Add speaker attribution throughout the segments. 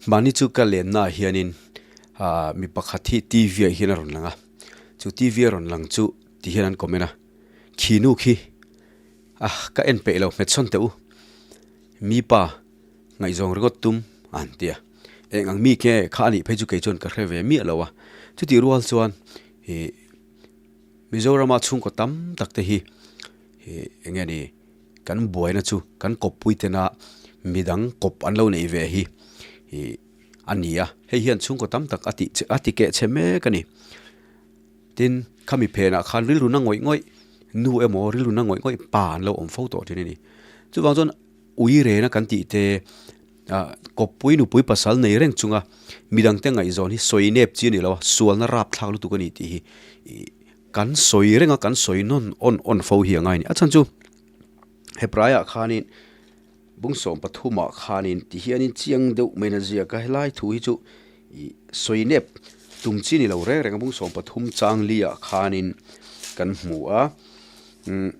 Speaker 1: Mahni chu ka lennaah hianin ah mi pakhat hi TV ah hian a rawn lang a, chu TV a rawn lang chu ti hian an comment a, khi nu khi ah ka en peih lo hmet sawn teh u, mi pa ngaihzawng ringawt tum a han ti a, eng ang mi nge kha a nih phei chu kei chuan ka hre ve miah lo a, chutih rual chuan ih Mizorama chhungkaw tam tak te hi ih eng nge ni kan buaina chu kan kawppui tena midang kawp an lo neih ve hi ih a ni a, hei hian chhungkaw tam tak a tih a ti keh chhe mek a ni. Tin, khami phenah khan rilru na ngawih ngawih nu emaw rilru na ngawih ngawih pa an lo awm fo tawh thin a ni. Chuvang chuan ui rena kan tih te ah kawppui nupui pasal nei reng chunga midangte ngaihzawn hi sawi nep chi a ni lo a, sualna rapthlak lutuk a ni tih hi ih kan sawi reng a, kan sawi nawn awn awn fo hi a ngai a ni. A chhan chu Hebraiah khanin Bungsawm pathumah khanin ti hianin chiang deuh mai in a ziak a, helai thu hi chu ih sawi nep tum chi ni lo reng reng a, bungsawm pathum chang li ah khanin kan hmu a, umm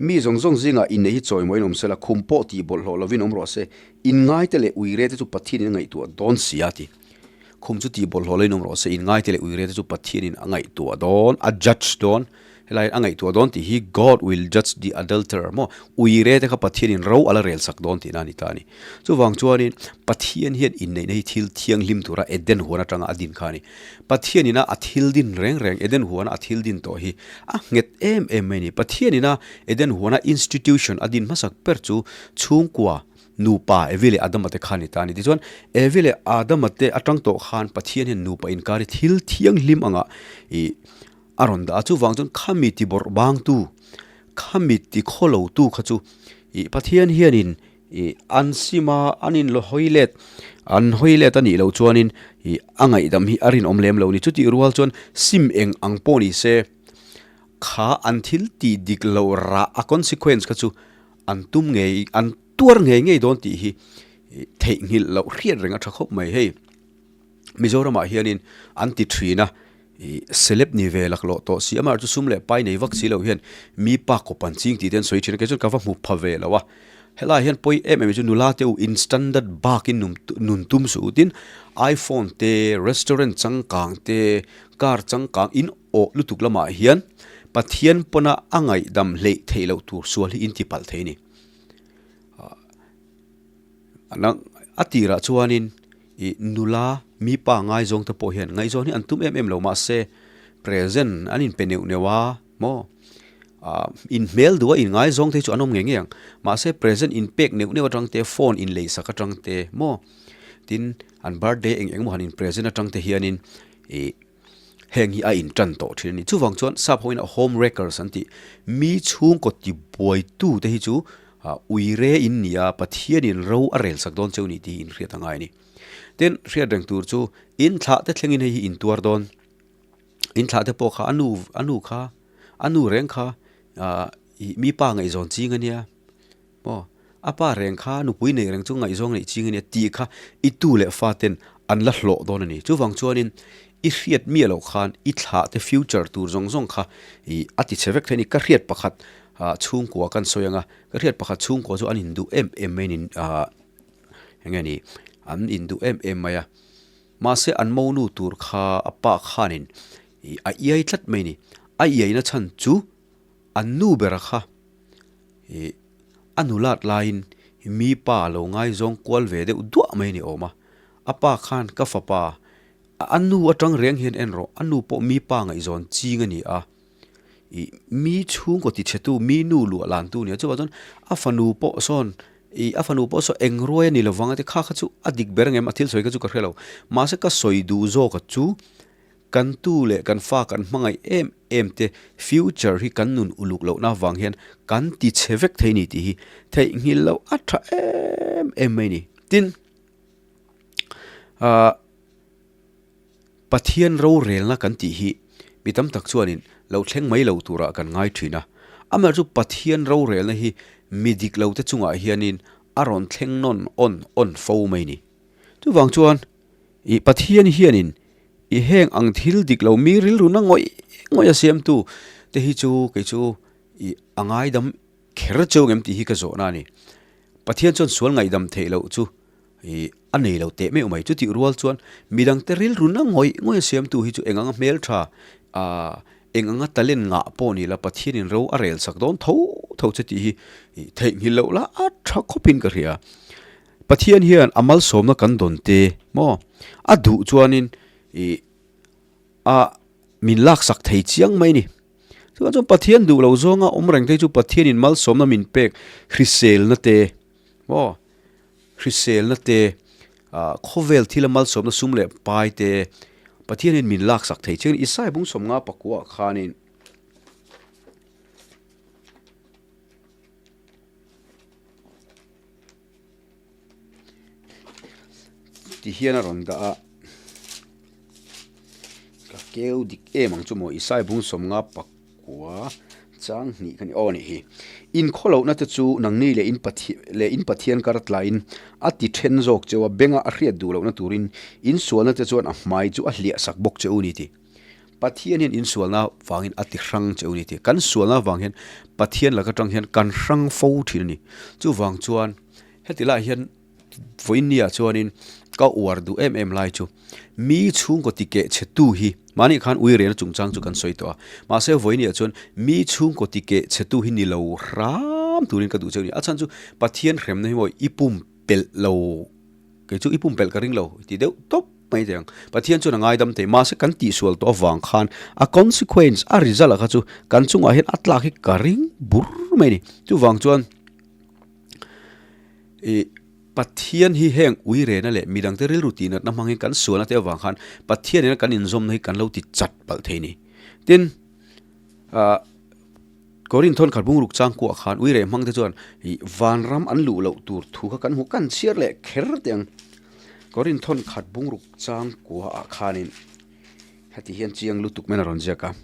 Speaker 1: mi zawng zawng zingah inneih hi chawi mawiin awm sela, khum pawh tih bawlhhlawh lovin awm rawh se, inngaite leh uire te chu Pathianin a ngaihtuah dawn si a ti. Khum chu tih bawlhhlawh lovin awm rawh se, inngaite leh uire te chu Pathianin a ngaihtuah dawn, a judge dawn. Helai a ngaihtuah dawn tih hi God will judge the adulterer maw? Uire te kha Pathianin ro a la rel sak dawn tihna a ni ta a ni. Chuvang chuanin Pathian hian inneihna hi thil thianghlim tura Eden huan atanga a din kha a ni. Pathianina a thil din reng reng Eden huana a thil din tawh hi a nghet em em mai a ni. Pathianina Eden huana institution a din hmasak ber chu chhungkua nupa Evi leh Adama te kha a ni ta a ni. Tichuan Evi leh Adama te atang tawh khan Pathian hian nupa inkar hi thil thianghlim anga ih A rawn dah a, chuvang chuan khami ti bawrh bangtu, khami ti khawlotu kha chu ih Pathian hianin ih an sim a, an in hawi let, an hawi let a nih loh chuanin ih a ngaihdam hi a rinawm lem lo a ni. Chutih rual chuan sim eng ang pawh ni se, kha an thil tih dik loh rah a consequence kha chu an tum ngei, an tuar ngei ngei dawn tih hi theihnghilh loh hriat reng a tha khawp mai. Hei Mizoramah hianin an ti thin a. Ih celeb ni ve laklawh tawh si amah chu sum leh pai nei vak si lo hian mi pa kawp an ching tih te an sawi thin a kei chuan ka va hmu pha ve lo a helaiah hian pawi em em hi chu nula te u in standard bak in nun tum suh u tin iphone te restaurant changkang te car changkang in awh lutuk lamah hian Pathian pawna a ngaihdam hleih theih loh tur sual hi in ti palh thei a ni a tirah chuanin. Ih nula mi pa ngaizawng te pawh hian ngaihzawn hi an tum em em lo mahse present an inpe neuh neuh a maw ah inhmel duh a inngaizawng te hi chu an awm ngei ngei ang mahse present inpek neuh neuh atang te phone inlei sak atang te maw tin an birthday eng eng emaw han in present atang te hianin ih heng hi a intan tawh thin a ni chuvang chuan sap ho in a home wreckers an tih mi chhungkaw tibuaitu te hi chu ah uire in ni a Pathian in ro a rel sak dawn cheu ni tih hi in hriat a ngai a ni tin hriat reng tur chu in thlah te thleng in hei hi in tuar dawn in thlah te pawh kha a nu a nu kha a nu reng kha ah ih mi pa ngaihzawn ching a nia maw a pa reng kha nupui nei reng chu ngaihzawng neih ching a nia tih kha i tu leh fa ten an la hlawh dawn a ni chuvang chuanin i hriat miah loh khan i thlah te future tur zawng zawng kha ih a ti chhe vek thei a ni ka hriat pakhat ah chhungkua kan sawi ang a ka hriat pakhat chhungkua chu an induh em em mai niin ah eng nge ni an induh em em mai a mahse an monu tur kha a pa khanin ih a iai tlat mai a ni a iaina chhan chu an nu bera kha ih a nulat laiin mi pa lo ngaizawng kual ve deuh duah mai a ni awm a a pa khan ka fapa a nu atang reng hian en rawh a nu pawh mi pa ngaihzawn ching a ni a. Ih mi chhungkaw ti chhetu mi nu luah lantu nia chuvang chuan a fanu pawh sawn ih a fanu pawh saw eng ruai a ni lovang a ti kha kha chu a dik ber ang em a thil sawi kha chu ka hre lo mahse ka sawi duh zawk a chu kan tu leh kan fa kan hmangaih em em te future hi kan nun uluk lohna avang hian kan ti chhe vek thei ni tih hi theihnghilh loh a tha em em mai ni tin ah. Pathian rorelna kan tih hi mi tam tak chuanin lo thleng mai lo turah kan ngai thin a. Amaherawhchu chu Pathian rorelna hi mi dik lote chungah hianin a rawn thleng nawn awn awn fo mai ni. Chuvang chuan i Pathian hianin i heng ang thil dik lo mi rilru na ngawih ngawih a siamtu te hi chu kei chu i a ngaidam kher cheu ngem tih hi ka zawhna a ni. Pathian chuan sual ngaihdam theih loh chu i. A nei lo teh meuh mai. Chutih rual chuan midangte rilru na ngawih ngawih a siamtu hi chu eng anga hmeltha ah eng anga talent ngah pawh ni la Pathianin ro a rel sak dawn tho tho che tih hi theihnghilh loh la a tha khawpin ka hria. Pathian hian a malsawmna kan dawn te maw a duh chuanin ih a min laksak thei chiang mai ni. Chuvang chuan Pathian duh lo zawnga awm reng te chu Pathianin malsawmna min pek hriselna te maw Hriselna te, khawvel thila malsawmna sum leh pai te Pathianin min laksak thei chiang a ni. Isaiah bung 50 pakuah khanin ti hian a rawn dah a, ka keu dik em ang chu maw Isaiah bung 50 pakua. Chang hnih ka ni aw nih hi. In khawlohna te chu nangni leh in leh in Pathian kar tlaiin a ti then zawk cheu a, benga a hriat duh lohna turin in sualna te chuan a hmai chu a hliah sak bawk che u ni ti. Pathian hian in sualna vangin a ti hrang che u ni ti. Kan sualna vang hian Pathian laka tang hian kan hrang fo thin a ni. Chuvang chuan heti lai hian Vawiinniah chuanin ka uar duh em em lai chu mi chhungkaw ti keh chhe tu hi mahni khan ui rel chungchang chu kan sawi tawh a, mahse vawiinniah chuan mi chhungkaw ti keh chhe tu hi ni lo hram turin ka duh cheu a ni. A chhan chu Pathian hremna hi maw i pumpelh lo, kei chu i pumpelh ka ring lo ti deuh tawp mai thei ang. Pathian chuan a ngaidam thei, mahse kan tihsual tawh avang khan a consequence, a result ah kha chu kan chungah hian a tlak hi ka ring bur mai a ni. Chuvang chuan. I Pathian hi heng uirena leh midangte rilru tihnatna hmangin kan sualna te avang khan Pathian nena kan inzawmna hi kan lo ti chat palh thei ni. Tin, ah Korinthon khat bungruk chang kuah khan uire hmangte chuan i vanram an luh loh tur thu kha kan hmu kan chhiar leh kher teh ang. Korinthon khat bungruk chang kuaah khanin heti hian chiang lutuk men a rawn ziak a.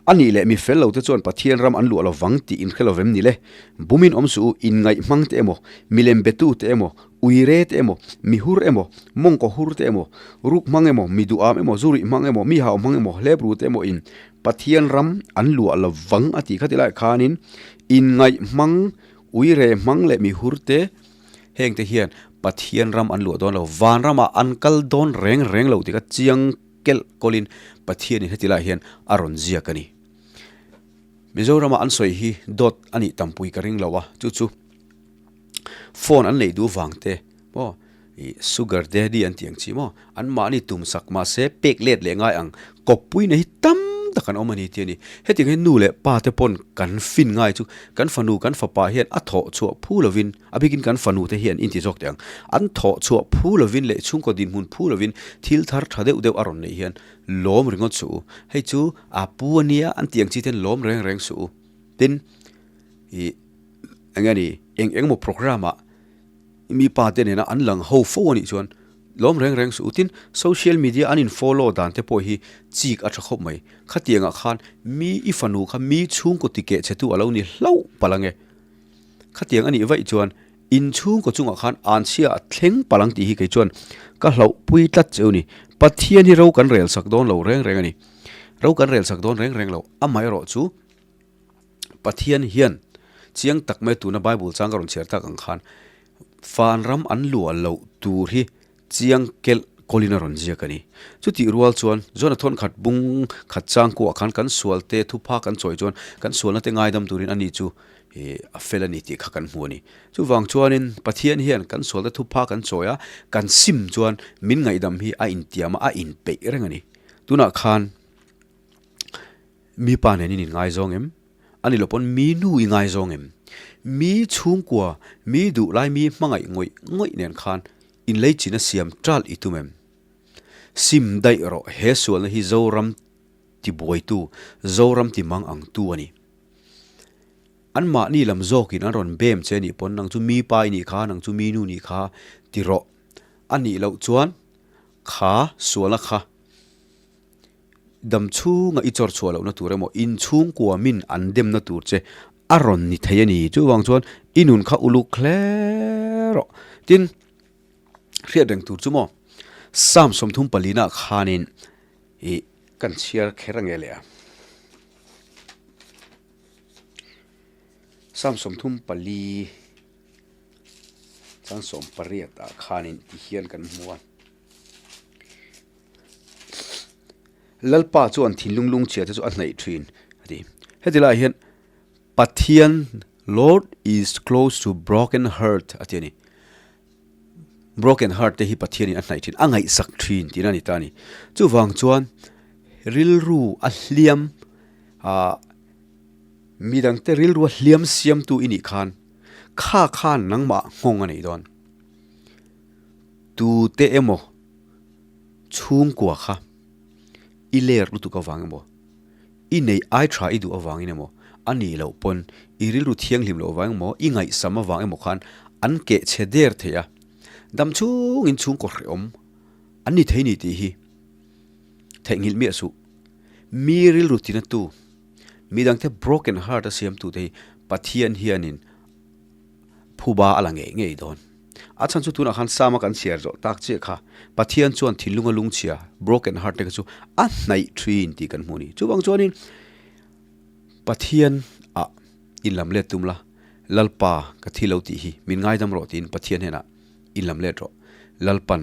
Speaker 1: A nih leh mi fel lo te chuan Pathian ram an luah lo vang tih in hre lo vem ni le? Bumin awm suh u, inngaih hmang te emaw, milem betu te emaw, uire te emaw, mi hur emaw, mawngkaw hur te emaw, ruk hmang emaw, mi duham emaw, zu rih hmang emaw, mi hau hmang emaw, hlep ru te emaw in Pathian ram an luah lo vang a tih kha ti lai khanin inngaih hmang, uire hmang leh mi hur te heng te hian Pathian ram an luah dawn lo, vanramah an kal dawn reng reng lo tih kha chiang kelh kawlin Pathianin heti lai hian a rawn ziak a ni. Mizorama an sawi hi dawt a nih tampui ka ring lo a, chu chu phone an neih duh vang te maw ih sugar daddy an tih ang chi maw an mahni tum sak mahse pek let leh ngai ang kawppuina hi tam tak an awm a ni tih a ni. Hetiang hian nu leh pa te pawn kan fin ngai chu kan fanu kan fapa hian a thawh chhuah phu lovin A bikin kan fanu te hian inti zawk teh ang. An thawh chhuah phu lovin leh chhungkaw dinhmun phu lovin thil thar tha deuh deuh a rawn neih hian lawm ringawt suh u. Hei chu a pu a nia an tih ang chi ten lawm reng reng suh u. Tin, ih eng nge ni eng eng emaw program ah mi pa te nena an lang ho fo a nih chuan lawm reng reng suh u. Tin, social media an in follow dan te pawh hi chik a tha khawp mai. Khatiangah khan mi i fanu kha mi chhungkaw tikeh chhe tu a lo ni hlauh palh ang e. Khatiang a nih vaih chuan in chhungkaw chungah khan anchhia a thleng palh ang tih hi kei chuan ka hlauhpui tlat cheu ni. Pathian hi ro kan rel sak dawn lo reng reng a ni. Ro kan rel sak dawn reng reng lo. Amaherawh chu Pathian hian chiang tak mai tuna Bible chang ka rawn chhiar tak ang khan vanram an luah loh tur hi Chiang kelh kawlin a rawn ziak a ni. Chutih rual chuan Jona thawn khat bung khat chang kuah khan kan sual te thupha kan chawi chuan kan sualna te ngaidam turin ani chu a fel a ni tih kha kan hmu a ni. Chuvang chuanin Pathian hian kan sual te thupha kan chawi a, kan sim chuan min ngaihdam hi a intiam a, a inpeih reng a ni. Tunah khan mipa nen in inngaizawng em? A ni lo pawn mi nu i ngaizawng em? Mi chhungkua, mi duhlai, mi hmangaih ngawih ngawih nen khan Inlei chin a siam ṭalh i tum em? Sim daih rawh, he sualna hi Zoram ti buaitu, Zoram ti mang ang tu a ni. Anmahni lam zawkin an rawn bem che nih pawn nang chu mi pa i nih kha, nang chu mi nu nih kha ti rawh. A nih loh chuan kha sualna kha Dam chhunga i chawr chhuah lohna tur emaw, in chhungkua min an demna tur che a rawn ni thei a ni. Chuvang chuan i nun kha uluk hle rawh. Tin, hriat reng tur chu maw, Psalm 34 ah khanin i kan chhiar kher ange leh a. Psalm 34. Chang 18 ah khanin ti hian kan hmu a. Lalpa chuan thinlung lungchhia te chu a hnaih thin a ti. Heti laiah hian Pathian Lord is close to broken heart a ti a ni. Broken heart te hi Pathianin a hnaih thin, a ngaihsak thin tihna a ni ta a ni. Chuvang chuan rilru a hliam ah midangte rilru a hliam siamtu i nih khan kha khan nangmah nghawng a neih dawn. Tute emaw chhungkua kha i ler lutuk avang emaw i neih ai tha i duh avangin emaw a nih loh pawn i rilru thianghlim loh avang emaw i ngaihsam avang emaw khan an keh chhe der thei a, dam chungin chhungkaw hrehawm an ni thei ni tih hi theihnghilh miah suh. Mi rilru tinatu, midangte broken heart a siamtute hi Pathian hianin phuba a la ngei ngei dawn. A chhan chu tunah khan Psalm a kan chhiar zawh tak chiah kha Pathian chuan thinlunga lungchhia, broken heart te kha chu a hnaih thin tih kan hmu a ni. Chuvang chuanin Pathian ah inlam let tum la, Lalpa ka thi lo tih hi min ngaidam rawh tiin Pathian hnenah inlam let rawh. Lalpan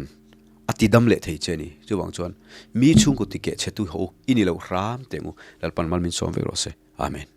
Speaker 1: a ti dam leh thei che a ni. Chuvang chuan mi chhungkaw tikeh chhe tu ho i ni lo hram teh ang u. Lalpan mal min sawm vek rawh se. Amen.